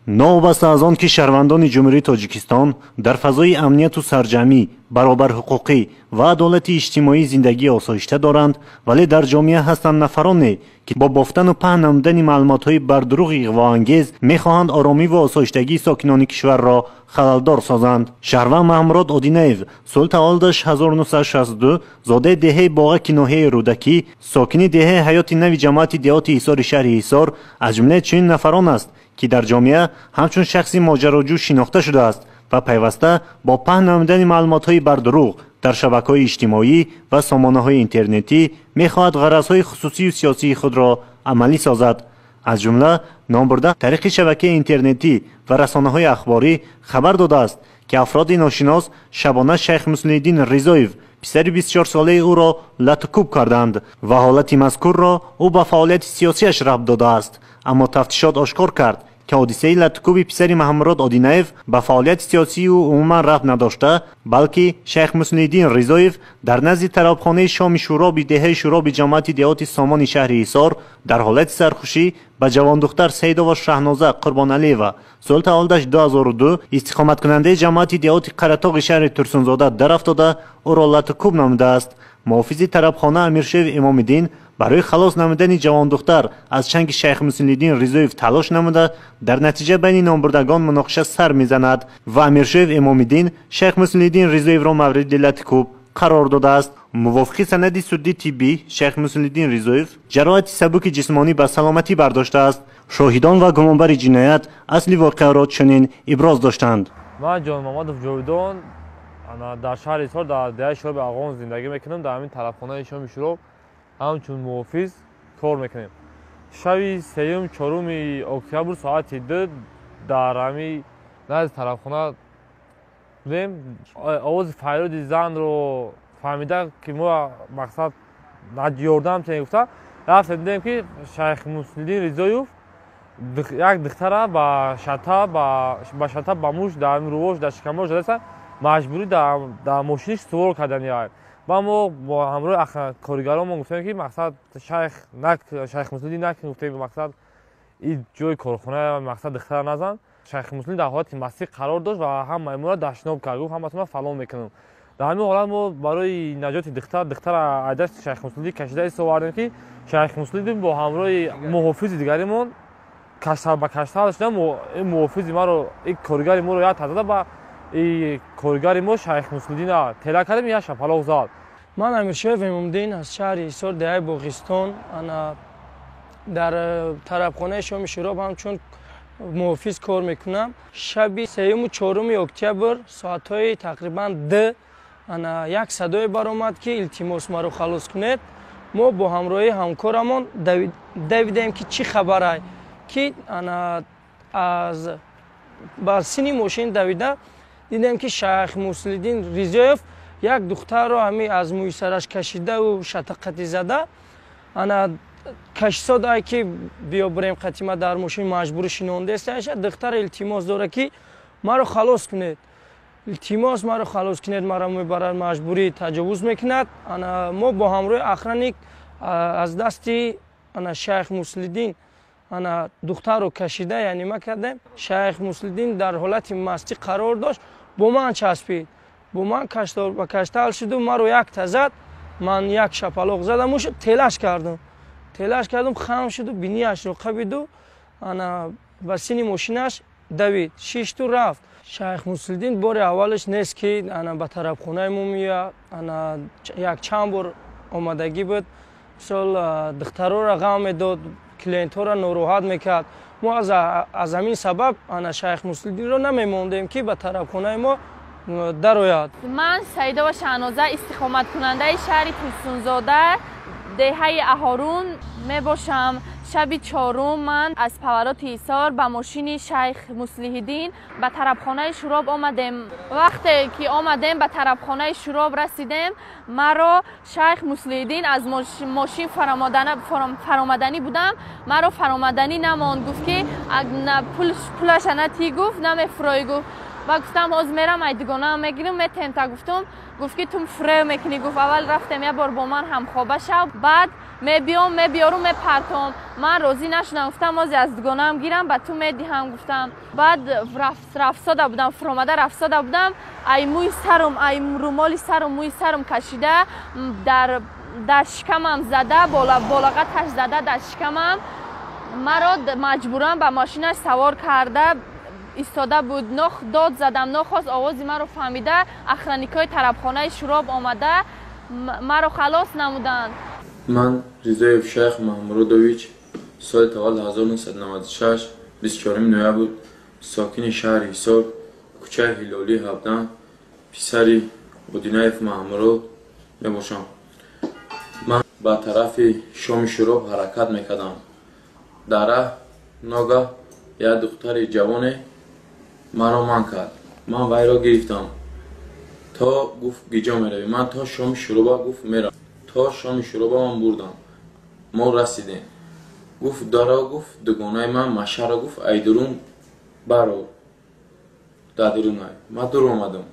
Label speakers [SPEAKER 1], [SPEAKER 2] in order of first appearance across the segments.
[SPEAKER 1] Новобаста аз он ки шаҳрвандони Ҷумҳурии Тоҷикистон дар фазои амнияту сарҷамӣ, баробарҳуқуқӣ ва адолати иҷтимоӣ зиндагии осоишта доранд, вале дар ҷомеа ҳастанд нафароне, ки бо бофтану паҳн намудани маълумотҳои бардурӯғи иғвоангез мехоҳанд оромӣ ва осоиштагии сокинони кишварро халалдор созанд. Шаҳрванд Маҳмурод Одинаев, соли таваллудаш 1962, зодаи деҳаи Боғаки ноҳияи Рӯдакӣ, сокини деҳаи Ҳаёти Нави ҷамоати деҳоти Ҳисори шаҳри Ҳисор, аз ҷумлаи чунин нафарон аст, ки дар ҷомеа ҳамчун шахси моҷароҷӯ шинохта шудааст ва пайваста бо паҳн намудани маълумотҳои бардурӯғ дар шабакаҳои иҷтимоӣ ва сомонаҳои интернетӣ мехоҳад ғаразҳои хусусию сиёсии худро амалӣ созад. Аз ҷумла номбурда тариқи шабакаи интернетӣ ва расонаҳои ахборӣ хабар додааст, ки афроди ношинос шабона Шайх Муслиҳиддин Ризоев, писари 24-солаи ӯро латукӯб карданд ва ҳолати мазкурро ӯ ба фаъолияти сиёсиаш рабт додааст. Аммо тафтишот ошкор кард, ки ҳодисаи латукӯби писари Маҳмурод Одинаев ба фаъолияти сиёсии ӯ умуман рабт надошта, балки Шайх Муслиҳиддин Ризоев дар назди тарабхонаи Шоми Шӯроби деҳаи Шӯроби ҷамоати деҳоти Сомони шаҳри Ҳисор дар ҳолати сархушӣ ба ҷавондухтар Саидова Шаҳноза Қурбоналиева, соли таваллудаш 2002, истиқоматкунандаи ҷамоати деҳоти Қаратоғи шаҳри Турсунзода дарафтода, ӯро латукӯб намудааст. Муҳофизи тарабхона Амиршоев Имомиддин барои халос намудани ҷавондухтар аз чанги Шайх Муслиҳиддин Ризоев талош намуда, дар натиҷа байни номбурдагон муноқиша сар мезанад ва Амиршоев Имомиддин Шайх Муслиҳиддин Ризоевро мавриди латукӯб қарор додааст. Мувофиқи санади судди тиббӣ, Шайх Муслиҳиддин Ризоев ҷароҳати сабуки ҷисмонӣ ба саломатӣ бардоштааст. Шоҳидон ва гумонбари ҷиноят асли воқеаро чунин иброз доштанд.
[SPEAKER 2] Ман Ҷонмамадов Ҷовидон дар шаҳри Ҳисор дар деҳаи Шӯроби Афғон зиндагӣ мекунам. Дар ҳамин тарабхонаи Шоми Шӯроб ҳамчун муҳофиз кор мекунем. Шаби сеюм чоруми октябр соати 2 дар ҳамин назди тарабхона будем. Овози фарёди занро фаҳмида, ки мо мақсад ёрдам тем гуфта, рафтем, дидем, ки Шайх Муслиҳиддин Ризоев як духтара ба шата ба муш дар рувош дар шикамош задаста, маҷбурӣ дар мошиниш сувор кардани. Ба мо бо ҳамроҳи коригаронмон гуфтем, ки мақсад Шайх Муслиҳиддин накун, гуфтем, мақсад и ҷои корхона, мақсад духтара назан. Шайх Муслиҳиддин дар ҳолати мастӣ қарор дошт ва ҳамаи моро дашноб кард, гуфт: «Ҳаматонро фалон мекунам». Дар ҳамин ҳолат мо барои наҷоти духтар духтара аз дасти Шайх Муслиҳиддин кашида истовардем, ки Шайх Муслиҳиддин бо ҳамроҳи муҳофизи дигаримон каштал ба каштал шуда, муҳофизи маро, коригари моро як зада, ба коригари мо Шайх Муслиҳиддина тела кардем, як шапалоқ зад.
[SPEAKER 3] Ман Амиршоев Имомдин аз шаҳри Ҳисор, деҳаи Боғистон, ана дар тарабхонаи Шоми Шӯроб ҳамчун муҳофиз кор мекунам. Шаби сеюму чоруми октябр соатҳои тақрибан 2 ана як садое баромад, ки илтимос, маро халос кунед. Мо бо ҳамроҳии ҳамкорамон давидем, ки чӣ хабарай, ки ана аз ба сини мошин давида дидем, ки Шайх Муслиддин Ризоев як духтарро ҳами аз мӯи сараш кашидау шатаққатӣ зада, ана кашисодай, ки биё бирем қатима дар мошин, маҷбурӣ шинондест. Духтар илтимос дорад, ки маро халос кунед, илтимос, маро халос кунед, маро мебарад, маҷбурӣ таҷовуз мекунад. Ана мо бо ҳамроҳи охранник аз дасти ана Шайх Муслиддин ана духтарро кашида яънима кардем. Шайх Муслиддин дар ҳолати мастӣ қарор дошт, бо ман часпид, бо ман ба каштал шуду маро якта зад, ман як шапалоқ задаму телаш кардам, телаш кардам, хам шуду, бинияшро қабиду ана ба сини мошинаш давид, шишту рафт. Шайх Муслиддин бори аввалаш нест, ки ана ба тарабхонаи мо меояд. Ана як чанд бор омадагӣ буд. Мисол, духтарора ғам медод, клиентҳоро нороҳат мекард. Мо аз ҳамин сабаб ана Шайх Муслиддинро намемондем, ки ба тарабхонаи мо дарояд.
[SPEAKER 4] Ман Саидова Шаҳноза, истиқоматкунандаи шаҳри Турсунзода, деҳаи Аҳорун мебошам. Шаби чорум ман аз Павароти Ҳисор ба мошини Шайх Муслиҳиддин ба тарабхонаи Шӯроб омадем. Вақте ки омадем, ба тарабхонаи Шӯроб расидем, маро Шайх Муслиҳиддин аз мошин фаромаданӣ будам, маро фаромаданӣ намонд, гуфт, ки пулаша натӣ, гуфт, намефурӯӣ, гуфт. Ба гуфтам, ҳоз мерам, ай дугонаам мегирам, метем та, гуфтум. Гуфт, ки ту фурӯ мекунӣ, гуфт, аввал рафтем, як бор бо ман ҳамхоба шав, баъд Мебиём, мебиёрум, мепартом. Ман розӣ нашудам, гуфтам ози аз дугонаам гирам, ба ту медиҳам, гуфтам. Баъд рафсода будам, фуромада рафсода будам, ай мӯи сарум, ай румоли сарум, мӯи сарум кашида, дар шикамам зада, болағаташ зада дар шикамам. Маро маҷбуран ба мошинаш савор карда истода буд. Нох дод задам, нохост овози маро фаҳмида, охранникҳои тарабхонаи Шуроб омада маро халос намуданд.
[SPEAKER 5] Ман Ризоев Шайх Маҳмуродович, соли таваллуд 1996, 24 ноябр, сокини шаҳри Ҳисор, кӯчаи Ҳилолӣ 17, писари Одинаев Маҳмурод мебошам. Ман ба тарафи Шоми Шуроб ҳаракат мекардам. Дар раҳ ногаҳ як духтари ҷавоне маро манъ кард. Ман вайро гирифтам. То гуфт гиҷо меравӣ? Ман то Шоми Шуроба гуфт меравам. То Шоми Шуроба ман бурдам. Мо расидем. Гуфт даро, гуфт дугонаи ман машаро, гуфт ай дурун баро. Дар дурунай. Ман дур омадам.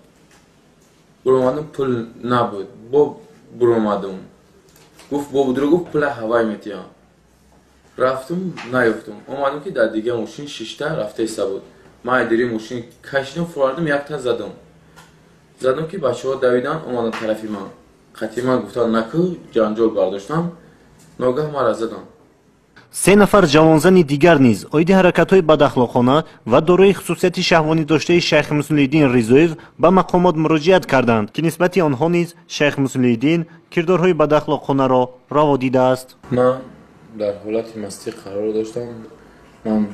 [SPEAKER 5] Буромадам, пул набуд. Бо буромадам. Гуфт бо будуро, гуфт пула ҳавай метиҳам. Рафтум, наёфтум. Омадам ки дар дига мошин шишта рафта иста буд. Ман ай дири мошин кашидам, фуровардам, якта задам. Задам ки бачаҳо давидан омаданд тарафи ман. Қатъи ман гуфтанд накӯ, ҷанҷол бардоштам, ногаҳ мара задам.
[SPEAKER 1] Се нафар ҷавонзани дигар низ оиди ҳаракатҳои бадахлоқона ва дорои хусусияти шаҳвонӣ доштаи Шайх Муслиҳиддин Ризоев ба мақомот муроҷиат карданд, ки нисбати онҳо низ Шайх Муслиҳиддин кирдорҳои бадахлоқонаро раво дидааст.
[SPEAKER 5] Ман дар ҳолати мастӣ қарор доштам. Ман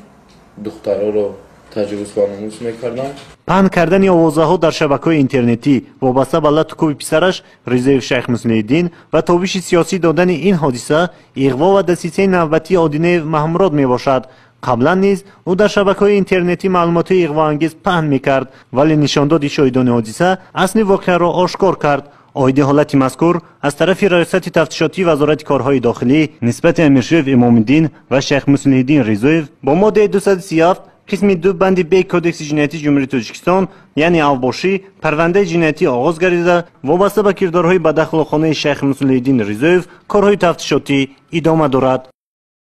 [SPEAKER 5] духтароро таҷовуз ба номус мекардам.
[SPEAKER 1] Паҳн кардани овозаҳо дар шабакаҳои интернетӣ вобаста ба лату кӯби писараш Ризоев Шайх Муслиҳиддин ва тобиши сиёсӣ додани ин ҳодиса иғво ва дасисаи навбатии Одинаев Маҳмурод мебошад. Қаблан низ ӯ дар шабакаҳои интернетӣ маълумотҳои иғвоангез паҳн мекард, вале нишондоди шоҳидони ҳодиса асли воқеаро ошкор кард. Оиди ҳолати мазкур аз тарафи Раёсати тафтишотии Вазорати корҳои дохилӣ нисбати Амиршоев Имомиддин ва Шайх Муслиҳиддин Ризоев бо моддаи 237 қисми 2 банди Б Кодекси ҷиноятии Ҷумҳурии Тоҷикистон, яъне авбошӣ, парвандаи ҷиноятӣ оғоз гардида, вобаста ба кирдорҳои бадахлоқонаи Шайх Муслиҳиддин Ризоев корҳои тафтишотӣ идома дорад.